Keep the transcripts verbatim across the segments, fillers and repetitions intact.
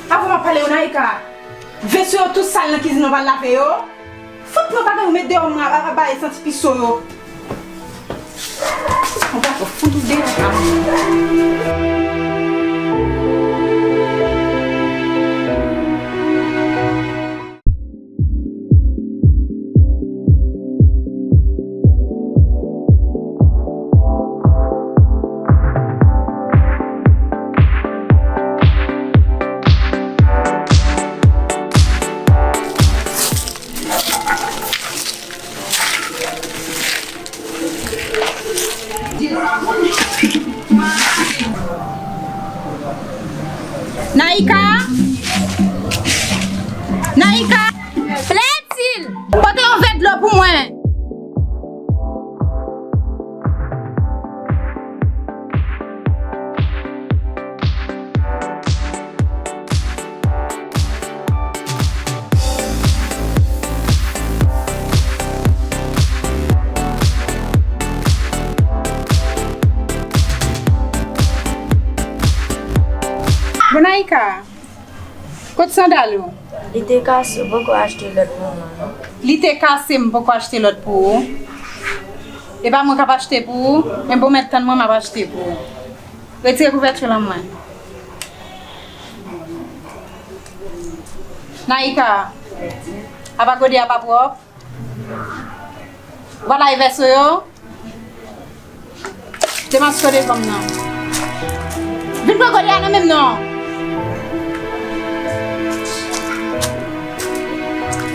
Avan m ap pale w, Naïka, veso yo tou sal nan kizin nan, w pa lave yo. Fout mwen pa gen yon met deyò, mwen ap bay santi piso yo. Mwen pa fout ou deyò. Naïka? Naïka? Plaît-il? Pote yon vè dlo pou mwen. Bon, Naïka, kot sandal ou? Li te kase, m poko achte lòt pou mwen. Li te kase, m poko achte lòt pou ou. E pa mwen k ap achte pou ou, men bon, mèt tann mwen, m ap achte pou ou. Retire kouvèti lan mwen. Naïka, apa gode a pa pwòp? Vwala e vèso yo. Demaske w devan m nan. Vin pran gode a nan men m non.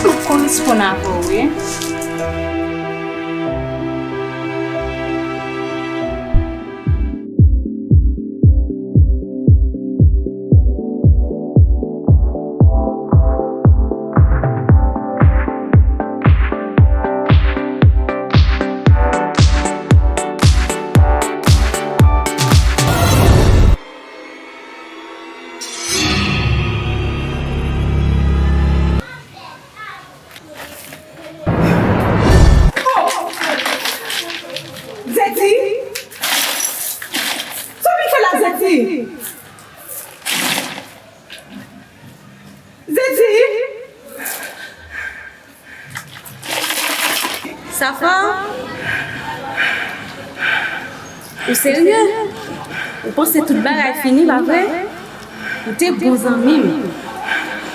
M ap koresponn avè w, wi. Zeti! Sa w vin fè la, Zeti? Zeti! Safa? Ou serye? Ou panse tout bagay fini, pa vre? Ou te bon zanmi m.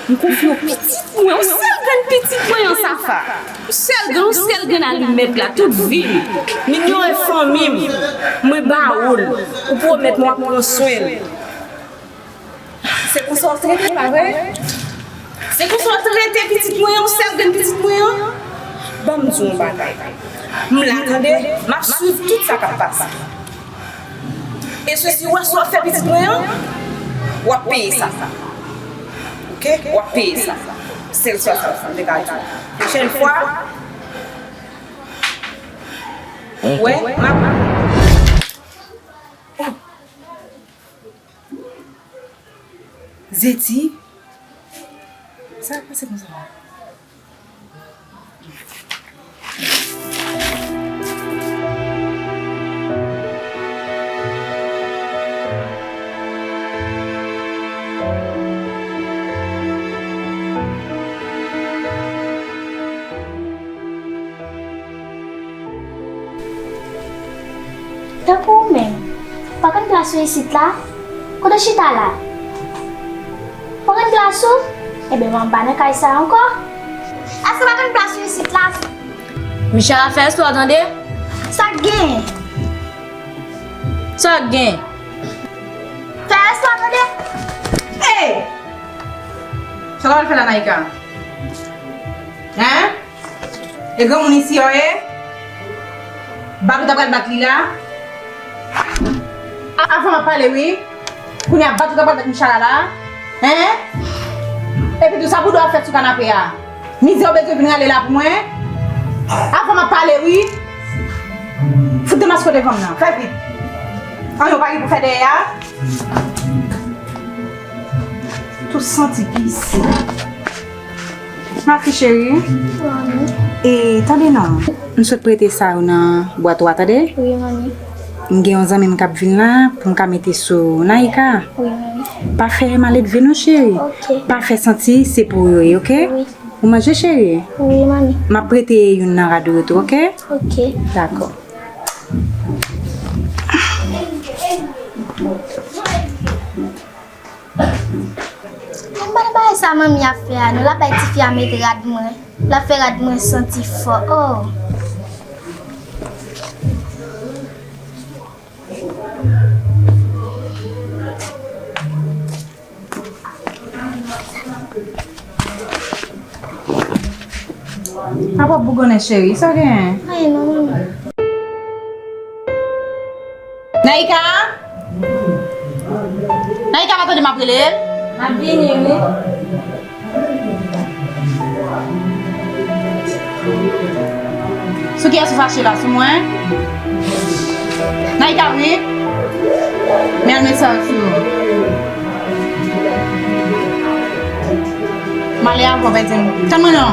M konfye w pitit mwen, yon sèl grenn pitit mwen an, Safa. Yon sèl grenn, yon sèl grenn alimèt la, tout vi m. Minyò e fanmi m. Mwen ba ou l. Ou pwomèt mwen w ap pran swen l. Se konsa w trete, pa vre? Se konsa w trete pitit mwen an, yon sèl grenn pitit mwen an? Ban m di w yon bagay. M la, tande, m ap swiv tout sa k ap pase. E si w wè sa w ap fè pitit mwen an, w ap peye sa. Oke? W ap peye sa. Sèl sa, sa, sa m te ka di w. Pwochèn fwa, w wè, m ap Zeti, sa k ap pase konsa? Tankou ou menm, pa konn plas ou isit la? Kote w chita la? Pa konn plas ou? Enben, w anba nan kay sa a ankò. Èske w pa konn plas ou isit la? Michel, fè istwa w tande. Sa k gen? Sa k gen? Fè istwa w tande. Ey! Sa w al fè la, Naïka? Hen? E granmoun isi a w ye? Bat ou ta pral bat li la? A, avan m ap pale wi. Kounye a bat ou ta pral bat Michala la? Hen? Epi tou sa bouda w ap fè sou kanape a? Mizè w bezwen vin rale la pou mwen? Avan m ap pale wi. Fout demaske w devan m nan. Fè vit. Anyen w pa gen pou fè dèyè a? Tou santi pis. Mafi cheri. Wi, manmi. E tande non, m sot prete sa yo nan bwat ou a, tande? Wi, manmi. M gen yon zanmi m k ap vin la pou m ka mete sou Naïka. Wi, manmi. Pa fè maledve non, cheri. Ok. Pa fè santi se pou ou yo ye, ok? Wi. Ou manje, cheri? Wi, manmi. M ap prete youn nan rad ou yo tou, ok? Ok. Dakò. Ann ba bagay sa manmi ap fè a non, l ap bay tifi a met rad mwen. L ap fè rad mwen santi fò. Oh. Apa bougonnen cheri, sa w genyen? Anyen non, manmi. Naïka? Naïka pa tande m ap rele l? M ap vini, wi. Sou kiyès ou fache la? Sou mwen? Naïka, wi. Men al mesaj sou. M ale avè w, Bèdin. Tann mwen non.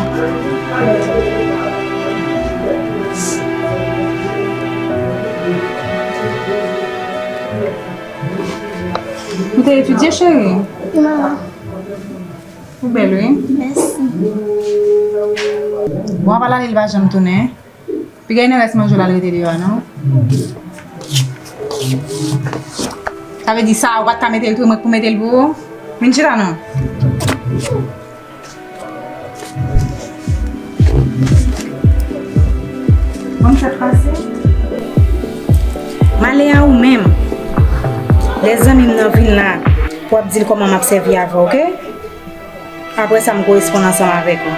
Ou te etidye, cheri? Non. Ou bèl, wi. Mèsi. Bon, apa l ale, li pa janm tounen. Piga gen rès manje w la, l rete deyò a, non? Sa vle di sa, ou pa t ka mete l tou, mwen k pou mete l pou ou? Vin chita, non. Kòman sa t pase? M ale a ou menm. Lè zanmi m nan vin la, w ap di l kòman m ap sèvi avè w, ok? Apre sa, m koresponn ansanm avèk ou.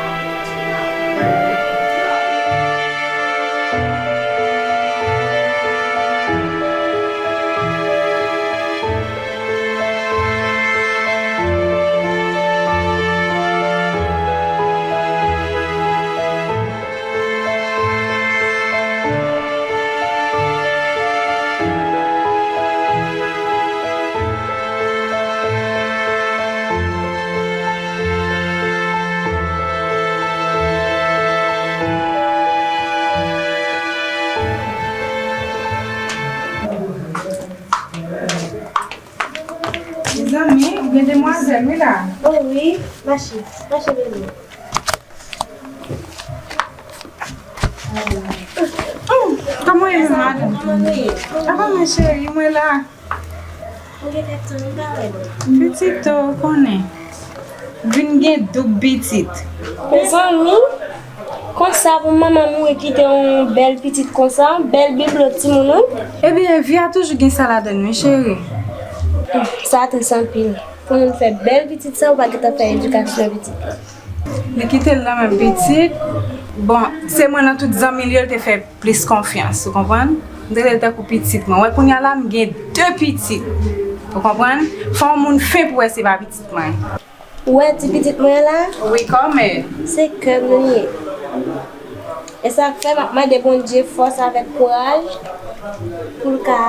Mezanmi, ou gen demwazèl, wi la. Oh wi, mache, mache bebe. Kòman w ye, madanm? Kòman w ye? Apa, men cheri, mwen la. Ou gentan tann, m pa wè l. Pitit, ou konnen. Vin gen doub pitit. Mezanmi, konsa pou manman mouri kite yon bèl pitit konsa, bèl biblo timoun, wi. Ebyen, vi a toujou gen sa ladann, wi, cheri. Sa tris anpil. Pou moun fè bèl pitit sa, ou pa gentan fè edikasyon pitit. Li kite l nan men pitit. Bon, se mwen nan tout zanmi l yo, l te fè plis konfyans, ou konprann? M trete l tankou pitit mwen. Wè, kounye a la, m gen de pitit. Ou konprann? Fò yon moun fen pou wè se pa pitit mwen. Ou wè ti pitit mwen an la? Wi, kòmè. Se kè m li ye. E sa k fè m ap mande Bondye fòs avèk kouraj pou l ka,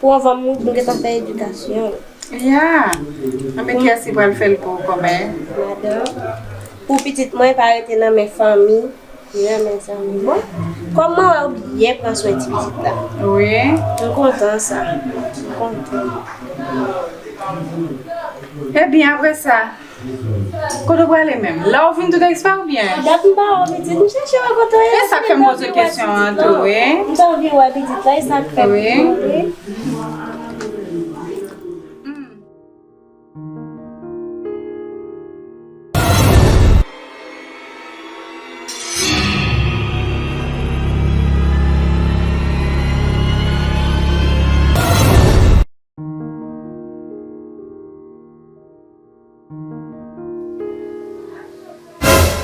pou anvan m mouri, pou m gentan fè edikasyon l. Ya! Anben, kiyès ki pral fè l pou ou, kòmè? Madanm. Pou pitit mwen pa rete nan men fanmi, ni nan men zanmi. Bon, kòm mwen wè ou byen pran swen ti pitit la. Wi. M kontan sa. M kontan. Ebyen, apre sa, kote w prale menm? La ou vin tout eksprè oubyen? Dat m pa wè w pitit, m chèche wè kote w ye. E sa k fè m poze w kesyon an tou, wi. M t anvi wè pitit la, e sa k fè m. Wi.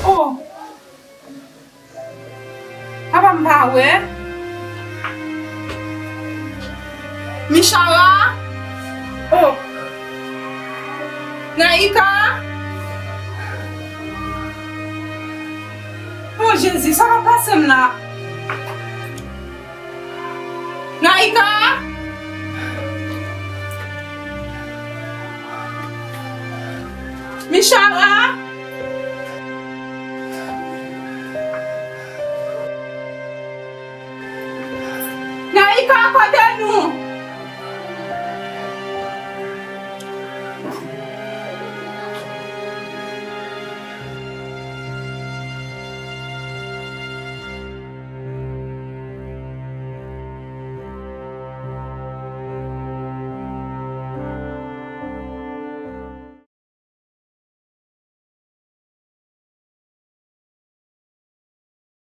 Oh! Apa m pa wè? Michara? Oh! Naïka? Oh, Jezi, sa k ap pase m la? Naïka? Michara?